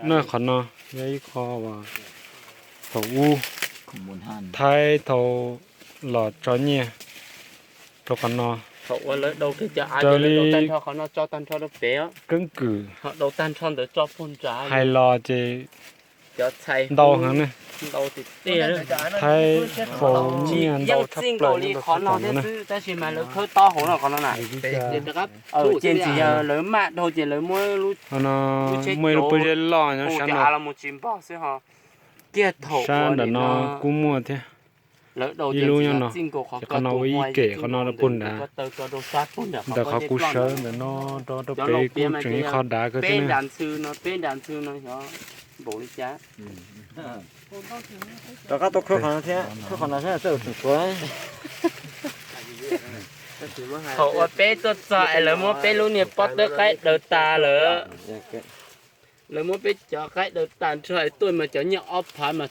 No qhov no yog ib qho uas thaum ub Thaib tau los tso nyiaj rau qhov no, raws li keeb kwm hais los ces ntau heev ne. Thaib faus nyiaj ntau tshaj plaws nyob rau sab tom no na. Ces ntxim yog lawv maj dhau ces lawv muab, qhov no muaj ib lub pob zeb loj nyob sab no. Sab nram no kuj muaj thiab. Ib lub nyob no, ces qhov no ua ib kem, qhov no puag nrad, ntawm qhov kuv sawv ntawm no rau pem kuj tseem ib qho dav kawg thiab ne. Rov qab tau khawb qhov no thiab, khawb qhov no thiab txawj tseem tuav. Thaum uas peb tuaj txog es lawv muab peb lub niag pob tawb qaib daws tas lawm. Lawv muab peb cov qaib daws tas nrho es tuaj mas cov nyiaj ob phav mas